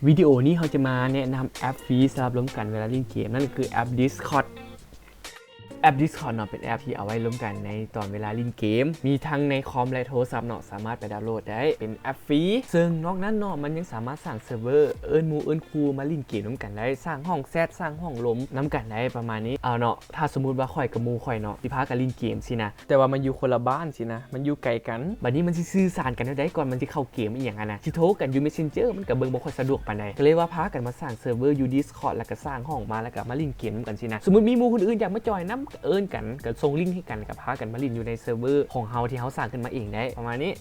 ວິດີໂອນີ້ເຮົາຈະມາແນະນຳແອັບຟຣີສຳລັບລົມກັນເວລາຫຼິ້ນເກມ ນັ້ນກໍຄືແອັບ Discord. ແອັບ Discord ເນາະ ເປັນແອັບທີ່ເອົາໄວ້ລົມກັນໃນຕອນເວລາຫຼິ້ນເກມ ມີທັງໃນຄອມ ແລະ ໂທລະສັບເນາະ ສາມາດໄປດາວໂຫຼດໄດ້ ເປັນແອັບຟຣີ. ເຊິ່ງນອກນັ້ນເນາະ ມັນຍັງສາມາດສ້າງເຊີເວີ ເອີ້ນໝູ່ເອີ້ນຄູ່ມາຫຼິ້ນເກມນຳກັນໄດ້ ສ້າງຫ້ອງແຊັດ ສ້າງຫ້ອງລົມນຳກັນໄດ້ ປະມານນີ້. ເອົາເນາະ ຖ້າສົມມຸດວ່າຂ້ອຍກັບໝູ່ຂ້ອຍເນາະ ຊິພາກັນຫຼິ້ນເກມຊີ້ນະ ແຕ່ວ່າມັນຢູ່ຄົນລະບ້ານຊີ້ນະ ມັນຢູ່ໄກກັນ ບາດນີ້ມັນຊິສື່ສານກັນແນວໃດກ່ອນມັນຊິເຂົ້າເກມອີ່ຫຍັງຫັ້ນນະ ຊິໂທກັນຢູ່ Messenger ມັນກໍເບິ່ງບໍ່ຄ່ອຍສະດວກປານໃດ ກໍເລີຍວ່າພາກັນມາສ້າງເຊີເວີຢູ່ Discord ແລ້ວກໍສ້າງຫ້ອງມາ ແລ້ວກໍມາຫຼິ້ນເກມນຳກັນຊີ້ນະ. ສົມມຸດມີໝູ່ຄົນອື່ນຢາກມາຈອຍນຳ ກໍເອີ້ນກັນ ກໍສົ່ງລິ້ງໃຫ້ກັນ ກໍພາກັນມາຫຼິ້ນຢູ່ໃນເຊີເວີຂອງເຮົາທີ່ເຮົາສ້າງຂຶ້ນມາເອງໄດ້ ປະມານນີ້.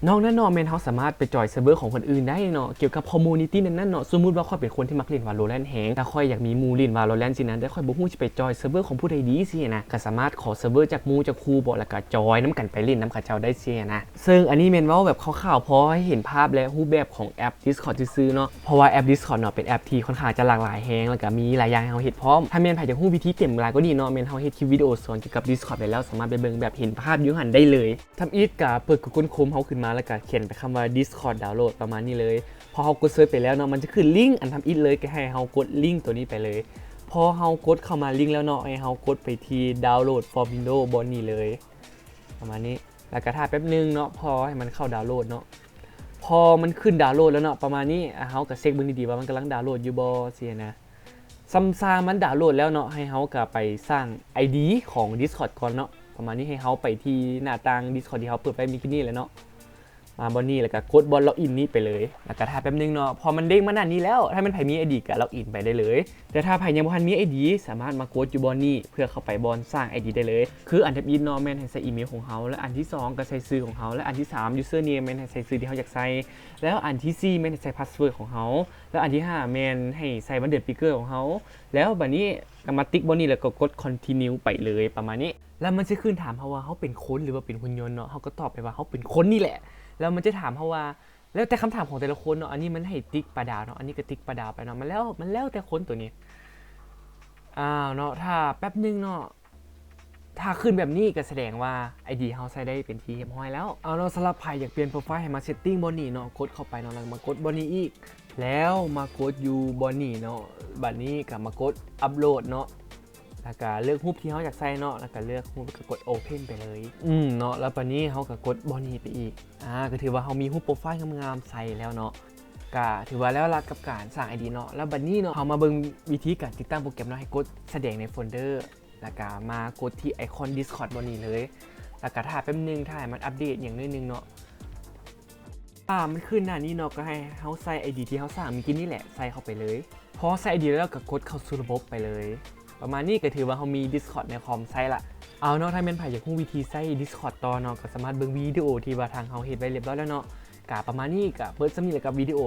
ນອກນັ້ນເນາະ ແມ່ນເຮົາສາມາດໄປຈອຍເຊີເວີຂອງຄົນອື່ນໄດ້ເນາະ ກ່ຽວກັບ community ນັ້ນໆເນາະ. ສົມມຸດວ່າຂ້ອຍເປັນຄົນທີ່ມັກຫຼິ້ນ Valorant ແຮງ ແລ້ວຂ້ອຍຢາກມີໝູ່ຫຼິ້ນ Valorant ຊີ້ນະ ແຕ່ຂ້ອຍບໍ່ຮູ້ຊິໄປຈອຍເຊີເວີຂອງຜູ້ໃດດີຊີ້ນະ ກໍສາມາດຂໍເຊີເວີຈາກໝູ່ຈາກຄູ່ບໍ ແລ້ວກໍຈອຍນຳກັນໄປຫຼິ້ນນຳເຂົາເຈົ້າໄດ້ຊີ້ນະ. ເຊິ່ງອັນນີ້ແມ່ນເວົ້າແບບຄ່າວໆ ພໍໃຫ້ເຫັນພາບ ແລະ ຮູບແບບຂອງແອັບ Discord ຊື່ໆເນາະ ເພາະວ່າແອັບ Discord ເນາະ ເປັນແອັບທີ່ຄ່ອນຂ້າງຈະຫຼາກຫຼາຍແຮງ ແລ້ວກໍມີຫຼາຍຢ່າງໃຫ້ເຮົາເຮັດພ້ອມ. ຖ້າແມ່ນໃຜຢາກຮູ້ວິທີເຕັມຫຼາຍກວ່ານີ້ເນາະ ແມ່ນເຮົາເຮັດຄລິບວິດີໂອສອນກ່ຽວກັບ Discord ໄປແລ້ວ ສາມາດໄປເບິ່ງແບບເຫັນພາບຢູ່ຫັ້ນໄດ້ເລີຍ. ທຳອິດກະເປີດ Google Chrome ເຮົາຂຶ້ນມາ ແລ້ວກະຂຽນໄປຄຳວ່າ Discord Download ປະມານນີ້ເລີຍ. ພໍເຮົາກົດເສີດໄປແລ້ວເນາະ ມັນຈະຂຶ້ນລິ້ງອັນທຳອິດເລີຍ ກະໃຫ້ເຮົາກົດລິ້ງໂຕນີ້ໄປເລີຍ. ພໍເຮົາກົດເຂົ້າມາລິ້ງແລ້ວເນາະ ໃຫ້ເຮົາກົດໄປທີ່ Download for Windows ບ່ອນນີ້ເລີຍ ປະມານນີ້. ແລ້ວກະຖ້າແປັບໜຶ່ງເນາະ ພໍໃຫ້ມັນເຂົ້າດາວໂຫຼດເນາະ. ພໍມັນຂຶ້ນດາວໂຫຼດແລ້ວເນາະ ປະມານນີ້ ອາ ເຮົາກະເຊັກເບິ່ງດີໆວ່າມັນກຳລັງດາວໂຫຼດຢູ່ບໍ່ ຊີ້ນະ. ສ່ຳຊາມັນດາວໂຫຼດແລ້ວເນາະ ໃຫ້ເຮົາກະໄປສ້າງ ໄອດີ ຂອງ Discord ກ່ອນເນາະ ປະມານນີ້. ໃຫ້ເຮົາໄປທີ່ໜ້າຕ່າງ Discord ທີ່ເຮົາເປີດໄວ້ເມື່ອກີ້ນີ້ແຫຼະເນາະ ມາບ່ອນນີ້ ແລ້ວກະກົດບ່ອນ Login ນີ້ໄປເລີຍ. ແລ້ວກະຖ້າແປັບໜຶ່ງເນາະ ພໍມັນເດ້ງມາໜ້ານີ້ແລ້ວ ຖ້າແມ່ນໃຜມີ ໄອດີ ກະ Login ໄປໄດ້ເລີຍ. ແຕ່ຖ້າໃຜຍັງບໍ່ທັນມີ ໄອດີ ສາມາດມາກົດຢູ່ບ່ອນນີ້ ເພື່ອເຂົ້າໄປບ່ອນສ້າງ ໄອດີ ໄດ້ເລີຍ. ຄືອັນທຳອິດເນາະ ແມ່ນໃຫ້ໃສ່ອີເມວຂອງເຮົາ ແລະ ອັນທີສອງກະໃສ່ຊື່ຂອງເຮົາ ແລະ ອັນທີສາມ Username ແມ່ນໃຫ້ໃສ່ຊື່ທີ່ເຮົາຢາກໃສ່ ແລ້ວອັນທີສີ່ແມ່ນໃສ່ password ຂອງເຮົາ ແລ້ວອັນທີຫ້າແມ່ນໃຫ້ໃສ່ວັນເດືອນປີເກີດຂອງເຮົາ. ແລ້ວບາດນີ້ກະມາຕິກບ່ອນນີ້ ແລ້ວກໍກົດ Continue ໄປເລີຍ ປະມານນີ້. ແລ້ວມັນຊິຂຶ້ນຖາມເຮົາວ່າເຮົາເປັນຄົນ ຫຼືວ່າເປັນຫຸ່ນຍົນເນາະ ເຮົາກໍຕອບໄປວ່າເຮົາເປັນຄົນນີ້ແຫຼະ. ແລ້ວມັນຈະຖາມເຮົາວ່າ ແລ້ວແຕ່ຄຳຖາມຂອງແຕ່ລະຄົນເນາະ ອັນນີ້ມັນໃຫ້ຕິກປະດາວເນາະ ອັນນີ້ກະຕິກປະດາວໄປເນາະ ມັນແລ້ວ ມັນແລ້ວແຕ່ຄົນໂຕນີ້. ອ້າວເນາະ ຖ້າແປັບໜຶ່ງເນາະ ຖ້າຂຶ້ນແບບນີ້ກະສະແດງວ່າ ໄອດີ ເຮົາໃຊ້ໄດ້ເປັນທີ່ຮຽບຮ້ອຍແລ້ວ. ເອົາເນາະ ສຳລັບໃຜຢາກປ່ຽນໂປຣໄຟລ໌ໃຫ້ມາ setting ບ່ອນນີ້ເນາະ ກົດເຂົ້າໄປເນາະ ແລ້ວມາກົດບ່ອນນີ້ອີກ ແລ້ວມາກົດຢູ່ບ່ອນນີ້ເນາະ ບາດນີ້ກະມາກົດ Upload ເນາະ ແລ້ວກະເລືອກຮູບທີ່ເຮົາຢາກໃສ່ເນາະ ແລ້ວກະເລືອກຮູບ ແລ້ວກະກົດ Open ໄປເລີຍ ອືມ ເນາະ. ແລ້ວບາດນີ້ເຮົາກະກົດບ່ອນນີ້ໄປອີກ ອາ ກະຖືວ່າເຮົາມີຮູບໂປຣໄຟລ໌ງາມໆໃສ່ແລ້ວເນາະ ກະຖືວ່າແລ້ວລະກັບການສ້າງ ໄອດີ ເນາະ. ແລ້ວບາດນີ້ເນາະ ເຮົາມາເບິ່ງວິທີການຕິດຕັ້ງໂປຣແກຣມເນາະ ໃຫ້ກົດສະແດງໃນໂຟນເດີ ແລ້ວກະມາກົດທີ່ໄອຄອນ Discord ບ່ອນນີ້ເລີຍ ແລ້ວກະຖ້າແປັບໜຶ່ງ ຖ້າໃຫ້ມັນອັບເດດຫຍັງໜ້ອຍໜຶ່ງເນາະ. ຖ້າມັນຂຶ້ນໜ້ານີ້ເນາະ ກະໃຫ້ເຮົາໃສ່ ໄອດີ ທີ່ເຮົາສ້າງເມື່ອກີ້ນີ້ແຫຼະ ໃສ່ເຂົ້າໄປເລີຍ. ພໍໃສ່ ໄອດີ ແລ້ວກະກົດເຂົ້າສູ່ລະບົບໄປເລີຍ ປະມານນີ້ກະຖືວ່າເຮົາມີ Discord ໃນຄອມໃຊ້ລະ. ເອົາເນາະ ຖ້າແມ່ນໃຜຢາກຮູ້ວິທີໃຊ້ Discord ຕໍ່ເນາະ ກະສາມາດເບິ່ງວິດີໂອທີ່ວ່າທາງເຮົາເຮັດໄວ້ຮຽບຮ້ອຍແລ້ວເນາະ. ກະປະມານນີ້ ກະເບິດສ່ຳນີ້ແຫຼະກັບວິດີໂອ